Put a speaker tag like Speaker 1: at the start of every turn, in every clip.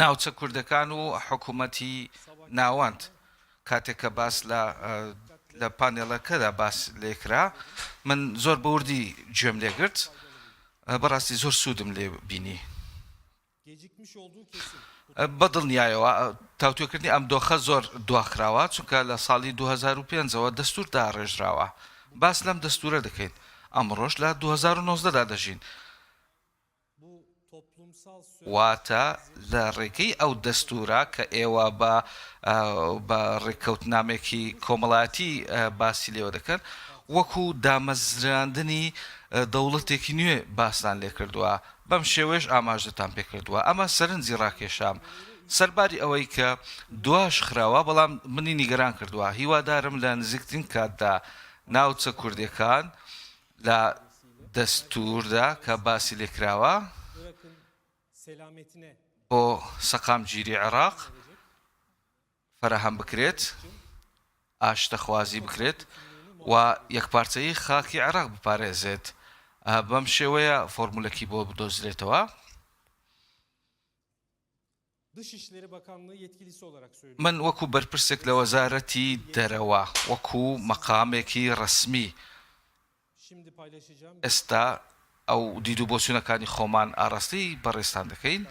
Speaker 1: ناوچە کوردەکان و حکوومەتی ناوەند کاتێک کە باس لە لە پانێڵەکەدا باس لێکرا من زۆر بەوردی گوێم لێگرت بەڕاستی زۆر سوودم لێ بینی. بە دڵنیایەوە تاوتوێکردنی ئەم دۆخە زۆر دواخراوە، چونکە لە ساڵی 2005 ەوە دەستوور داڕێژراوە. باس لەم دەستوورە دەکەین. ئەمڕۆش لە 2019 دا دەژین. واتە لە ڕێگەی ئەو دەستوورە کە ئێوە بە بە ڕێککەوتنامێکی کۆمەڵایەتی باسی لێوە دەکەن، وەکو دامەزراندنی دەوڵەتێکی نوێ باستان لێکردووە. بەم شێوەیەش ئاماژەتان پێکردووە، ئەمە سەرنجی ڕاکێشام، سەرباری ئەوەی کە دواش خراوە، بەڵام منی نیگەران کردووە، هیوادارم لە نزیکترین کاتدا ناوچە کوردیەکان لە دەستووردا کە باسی لێکراوە بۆ سەقامگیری عێراق فەراهەم بکرێت، ئاشتەخوازی بکرێت و یەکپارچەیی خاکی عێراق بپارێزێت، بەم شێوەیە فۆرمولەکی بۆ بدۆزرێتەوە. من وەکو بەرپرسێک لە وەزارەتی دەرەوە، وەکو مەقامێکی ڕەسمی ئێستا ئەو دید و بۆچوونەکانی خۆمان ئاڕاستەی بەڕێزتان دەکەین.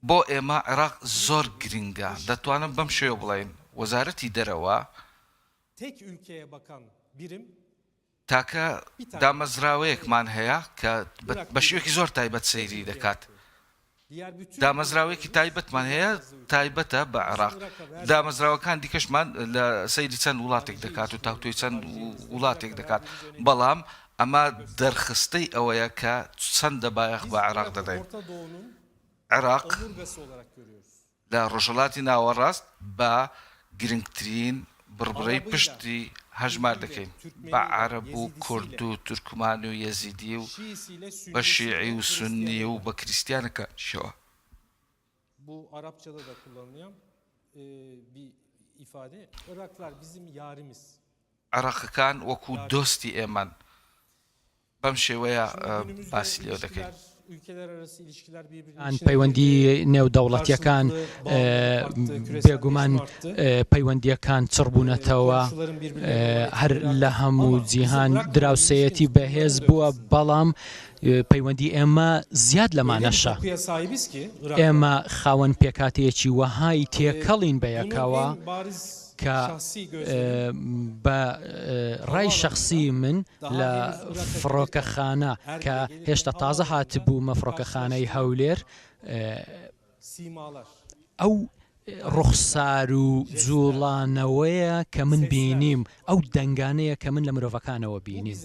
Speaker 1: بۆ ئێمە عێراق زۆر گرنگە، دەتوانم بەم شێوە بڵێین وەزارەتی دەرەوە تاکە دامەزراوەیەکمان هەیە کە بە شێوەیەکی زۆر تایبەت سەیری دەکات. دامەزراوەیەکی تایبەتمان هەیە تایبەتە بە عێراق، دامەزراوەکان دیکەشمان لە سەیری چەند وڵاتێک دەکات و تاوتوێی چەند وڵاتێک دەکات، بەڵام ئەمە دەرخستەی ئەوەیە کە چەندە بایەخ بە عێراق دەدەین. عێراق لە ڕۆژهەڵاتی ناوەڕاست بە گرنگترین بڕبڕەی پشتی هەژمار دەکەین، بە عەرەب و کورد و تورکمان و یەزیدی و بە شیعی و سوننی و بە کریستیانەکانیشەوە. عێراقەکان وەکو دۆستی ئێمەن. بەم شێوەیە باسی لێوە دەکەین.
Speaker 2: پەیوەندی نێودەوڵەتیەکان بێگومان پەیوەندیەکان چڕبوونەتەوە هەر لە هەموو جیهان دراوسێیەتی بەهێز بووە بەڵام پەیوەندی ئێمە زیاد لەمانەشە ئێمە خاوەن پێکاتەیەکی وەهای تێکەڵین بەیەکەوە کە بە ڕای شەخسی من لە فڕۆکەخانە کە هێشتا تازە هاتبوومە فڕۆکەخانەی هەولێر ئەو ڕوخسار و جوڵانەوەیە کە من بینیم ئەو دەنگانەیە کە من لە مرۆڤەکانەوە بینیم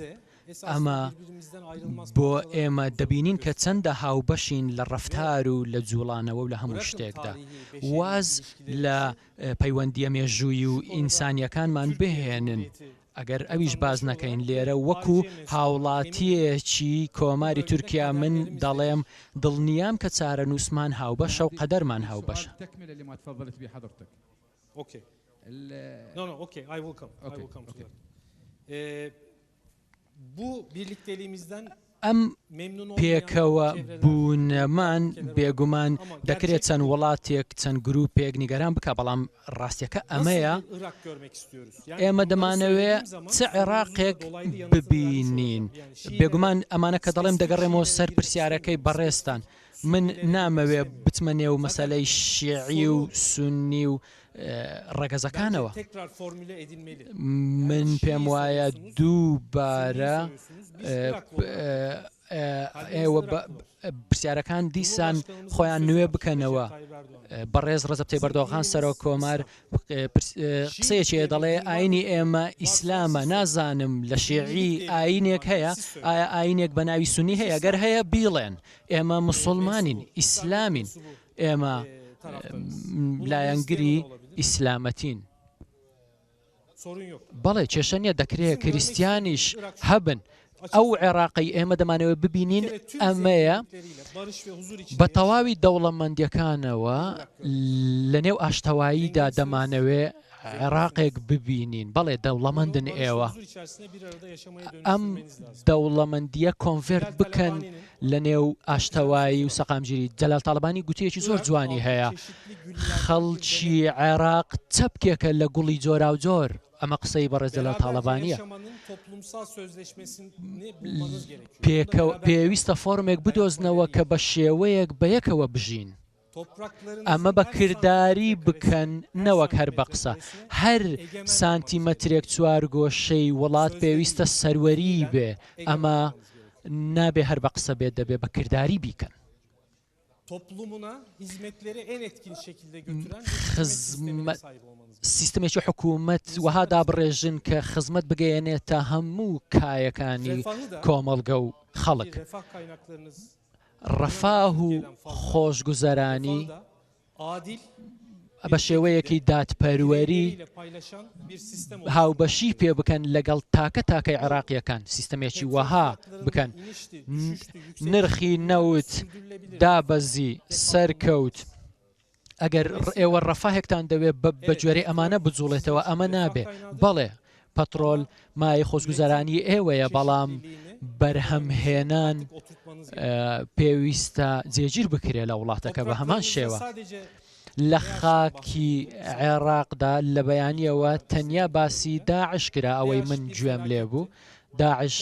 Speaker 2: ئەمە بۆ ئێمە دەبینین کە چەندە هاوبەشین لە ڕەفتار و لە جوڵانەوە و لە هەموو شتێکدا واز لە پەیوەندییە مێژوویی و ئینسانییەکانمان بهێنن، ئەگەر ئەویش باس نەکەین لێرە وەکو هاوڵاتییەکی کۆماری تورکیا من دەڵێم دڵنیام کە چارەنووسمان هاوبەشە و قەدەرمان هاوبەشە. ئەم پێکەوە بوونەمان بێگومان دەکرێت چەند وڵاتێک چەند گروپێک نیگەران بکە بەڵام ڕاستیەکە ئەمەیە ئێمە دەمانەوێ چ عێراقێک ببینین بێگومان ئەمانە کە دەڵێم دەگەڕێمەوە سەر پرسیارەکەی بەڕێزتان من نامەوێ بچمە نێو مەسەلەی شیعی و سوننی و ڕەگەزەکانەوە. من پێم وایە دووبارە ئێوە پرسیارەکان دیسان خۆیان نوێ بکەنەوە. بەڕێز ڕەجەب تەیب ئەردۆغان سەرۆک کۆمار قسەیەکی هەیە دەڵێ ئاینی ئێمە ئیسلامە نازانم لە شیعی ئاینێک هەیە ئایا ئاینێک بە ناوی سونی هەیە گەر هەیە بیڵێن ئێمە مسلمانین ئیسلامین ئێمە لایەنگری ئیسلامەتین. بەڵێ کێشە نییە دەکرێ کریستیانیش هەبن. ئەو عێراقەی ئێمە دەمانەوێت ببینین ئەمەیە بە تەواوی دەوڵەمەندیەکانەوە لە نێو ئاشتەواییدا دەمانەوێ. عێراقێک ببینین، بەڵێ دەوڵەمەندن ئێوە، ئەم دەوڵەمەندییە convert بکەن لە نێو ئاشتەوایی و سەقامگیری. جەلال تاڵەبانی گوتەیەکی زۆر جوانی هەیە، خەڵکی عێراق چەپکێکە لە گوڵی جۆراوجۆر، ئەمە قسەی بەڕێز جەلال تاڵەبانییە. پێویستە فۆرمێک بدۆزنەوە کە بە شێوەیەک بەیەکەوە بژین. ئەمە بە کرداری بکەن نەوەک هەر بە قسە. هەر سانتیمەترێک چوارگۆشەی وڵات پێویستە سەروەریی بێ، ئەمە نابێ هەر بە قسە بێت دەبێ بە کرداری بیکەن. خزمەت سیستمێکی حکوومەت وەها دابڕێژن کە خزمەت بگەیەنێتە هەموو کایەکانی کۆمەڵگە و خەڵک. ڕەفاه و خۆشگوزەرانی بە شێوەیەکی دادپەروەری هاوبەشی پێ بکەن لەگەڵ تاکە تاکەی عێراقییەکان، سیستەمێکی وەها بکەن نرخی نەوت دابەزی، سەرکەوت. ئەگەر ئێوە ڕەفاهێکتان دەوێ بە گوێرەی ئەمانە بجوڵێتەوە ئەمە نابێ. بەڵێ پەترۆل مایەی خۆشگوزەرانی ئێوەیە بەڵام بەرهەمهێنان پێویستە جێگیر بکرێ لە وڵاتەکە بە هەمان شێوە. لە خاکی عێراقدا لە بەیانیەوە تەنیا باسی داعش کرا ئەوەی من گوێم لێ بوو داعش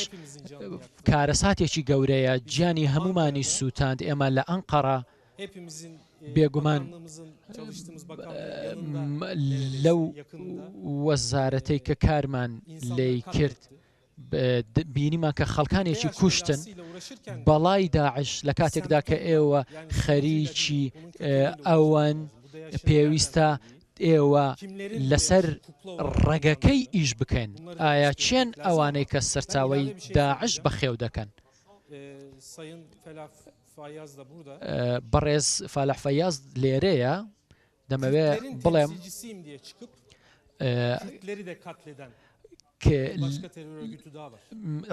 Speaker 2: کارەساتێکی گەورەیە گیانی هەمومانی سووتاند ئێمە لە ئەنقەرە بێگومان لەو وەزارەتەی کە کارمان لێی کرد بینیمان کە خەڵکانێکی کوشتن بەڵای داعش لە کاتێکدا کە ئێوە خەریکی ئەوەن پێویستە ئێوە لەسەر ڕەگەکەی ئیش بکەن ئایا چێن ئەوانەی کە سەرچاوی داعش بەخێو دەکەن؟ بەڕێز فالح فەیاز لێرەیە دەمەوێ بڵێم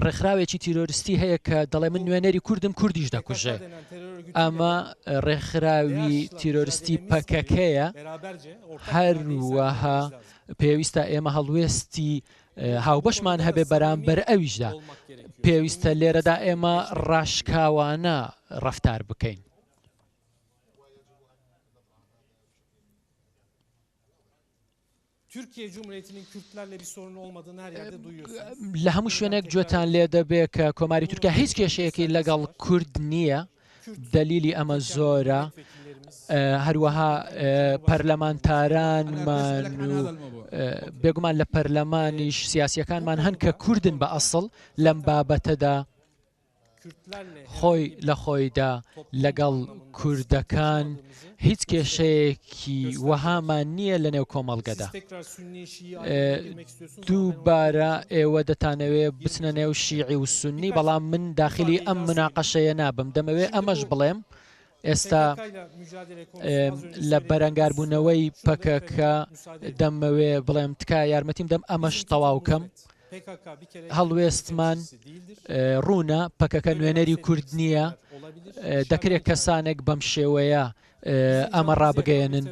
Speaker 2: ڕێکخراوێکی تیرۆریستی هەیە کە دەڵێ من نوێنەری کوردم کوردیش دەکوژێ ئەمە ڕێکخراوی تیرۆریستی پەکەکەیە هەروەها پێویستە ئێمە هەڵوێستی هاوبەشمان هەبێ بەرامبەر ئەویشدا. پێویستە لێرەدا ئێمە ڕاشکاوانە ڕەفتار بکەین. لە هەموو شوێنێک گوێتان لێ دەبێ کە کۆماری تورکیا هیچ کێشەیەکی لەگەڵ کورد نییە. دەلیلی ئەمە زۆرە، هەروەها پەرلەمانتارانمان و بێگومان لە پەرلەمانیش سیاسیەکانمان هەن کە کوردن بە ئەسڵ لەم بابەتەدا خۆی لە خۆیدا لەگەڵ کوردەکان هیچ کێشەیەکی وەهامان نییە لە نێو کۆمەڵگەدا. دووبارە ئێوە دەتانەوێ بچنە نێو شیعی و سوننی، بەڵام من داخلی ئەم موناقەشەیە نابم، دەمەوێ ئەمەش بڵێم ئێستا لە بەرەنگاربوونەوەی پەکەکە دەمەوێ بڵێم تکایە یارمەتیم دەم ئەمەش تەواو کەم. هەڵوێستمان ڕوونە، پەکەکە نوێنەری کورد نییە، دەکرێت کەسانێک بەم شێوەیە ئەمە ڕابگەیەنن،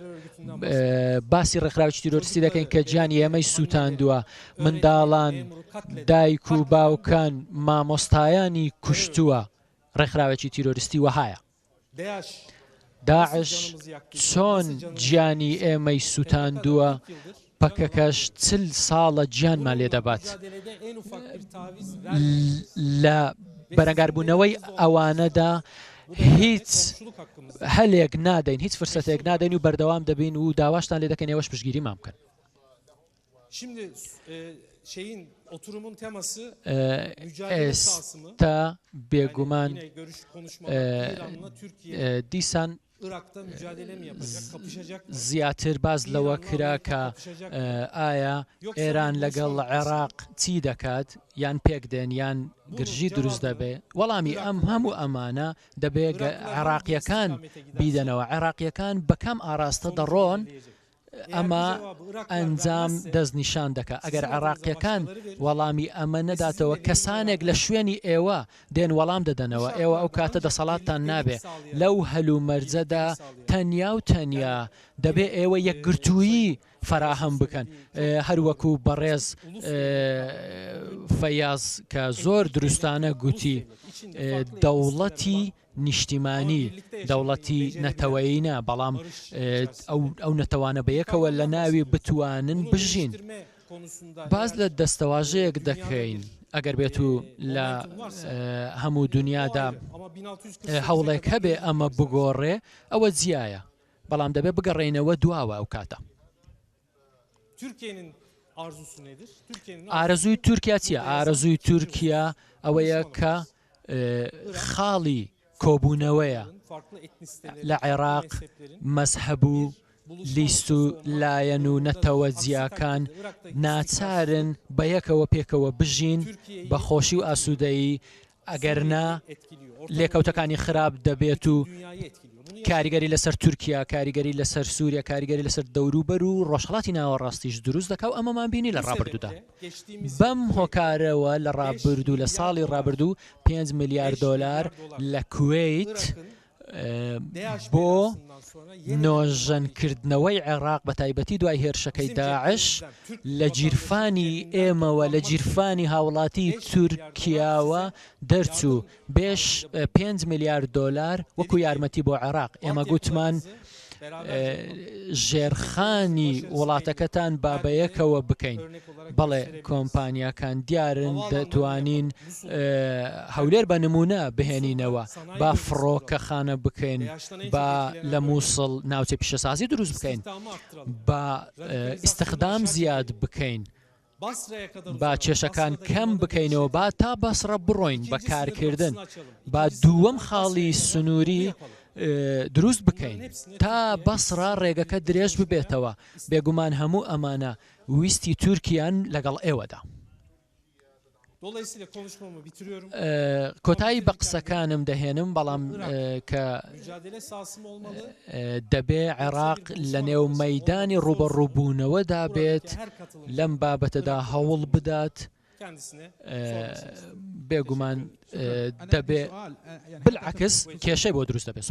Speaker 2: باسی ڕێکخراوێکی تیرۆریستی دەکەین کە گیانی ئێمەی سووتاندووە، منداڵان، دایک و باوکان، مامۆستایانی کوشتووە، ڕێکخراوێکی تیرۆریستی وەهایە. داعش چۆن گیانی ئێمەی سووتاندووە، پەکەکەش 40 ساڵە گیانمان لێ دەبات. لە بەرەنگاربوونەوەی ئەوانەدا هیچ هەلێک نادەین، هیچ فرسەتێک نادەین و بەردەوام دەبین و داواشتان لێ دەکەین ئێوەش پشتگیریمان بکەن. ئێستا بێگومان دیسان زیاتر باس لەوە کرا کە ئایا ئێران لەگەڵ عێراق چی دەکات یان پێک دێن یان گرژی دروست دەبێ وەڵامی ئەم هەموو ئەمانە دەبێ عێراقیەکان بیدەنەوە عێراقیەکان بەکام ئاراستە دەڕۆن ئەمە ئەنجام دەستنیشان دەکا. ئەگەر عێراقییەکان وەڵامی ئەمە نەداتەوە، کەسانێک لە شوێنی ئێوە دێن وەڵام دەدەنەوە، ئێوە ئەو کاتە دەسەڵاتتان نابێ. لەو هەلومەرجەدا تەنیا و تەنیا دەبێ ئێوە یەکگرتوویی فەراهەم بکەن. هەروەکو بەڕێز فەیاز کە زۆر دروستانە گوتی دەوڵەتی نیشتیمانی، دەوڵەتی نەتەوەیی نا، بەڵام ئەو نەتەوانە بەیەکەوە لە ناوی بتوانن بژین. باس لە دەستەواژەیەک دەکەین ئەگەر بێت و لە هەموو دنیادا هەوڵێک هەبێ ئەمە بگۆڕێ ئەوە جیایە، بەڵام دەبێ بگەڕێینەوە دواوە ئەو کاتە. ئارەزووی تورکیا چییە؟ ئارەزووی تورکیا ئەوەیە کە خاڵی کۆبوونەوەیە لە عێراق مەزهەب و لیست و لایەن و نەتەوە جیاکان ناچارن بەیەکەوە پێکەوە بژین بە خۆشی و ئاسوودەیی ئەگەرنا لێکەوتەکانی خراپ دەبێت و کاریگەری لەسەر تورکیا، کاریگەری لەسەر سووریا، کاریگەری لەسەر دەوروبەر و ڕۆژهەڵاتی ناوەڕاستیش دروست دەکا و ئەمەمان بینی لە ڕابردوودا. بەم هۆکارەوە لە ڕابردوو لە ساڵی ڕابردوو 5 ملیار دۆلار لە کوەیت بۆ نۆژەنکردنەوەی عێراق بە تایبەتی دوای هێرشەکەی داعش لە گیرفانی ئێمەوە لە گیرفانی هاوڵاتی تورکیاوە دەرچوو بێش 5 ملیار دۆلار وەکو یارمەتی بۆ عێراق ئێمە گوتمان ژێرخانی وڵاتەکەتان با بەیەکەوە بکەین بەڵێ کۆمپانیاکان دیارن دەتوانین هەولێر بە نمونە بهێنینەوە با فڕۆکەخانە بکەین با لە مووسڵ ناوچە پیشەسازی دروست بکەین با ئیستخدام زیاد بکەین با کێشەکان کەم بکەینەوە با تا بەسڕە بڕۆین بە کارکردن با دووەم خاڵی سنووری دروست بکەین تا بەسڕە ڕێگەکە درێژ ببێتەوە بێگومان هەموو ئەمانە ویستی تورکیان لەگەڵ ئێوەدا. کۆتایی بە قسەکانم دەهێنم بەڵام کە دەبێ عێراق لە نێو مەدانی ڕوبەڕووبوونەوەدا بێت لەم بابەتەدا هەوڵ بدات بێگومان دەبێ بالعکس کێشەی بۆ دروست دەبێت.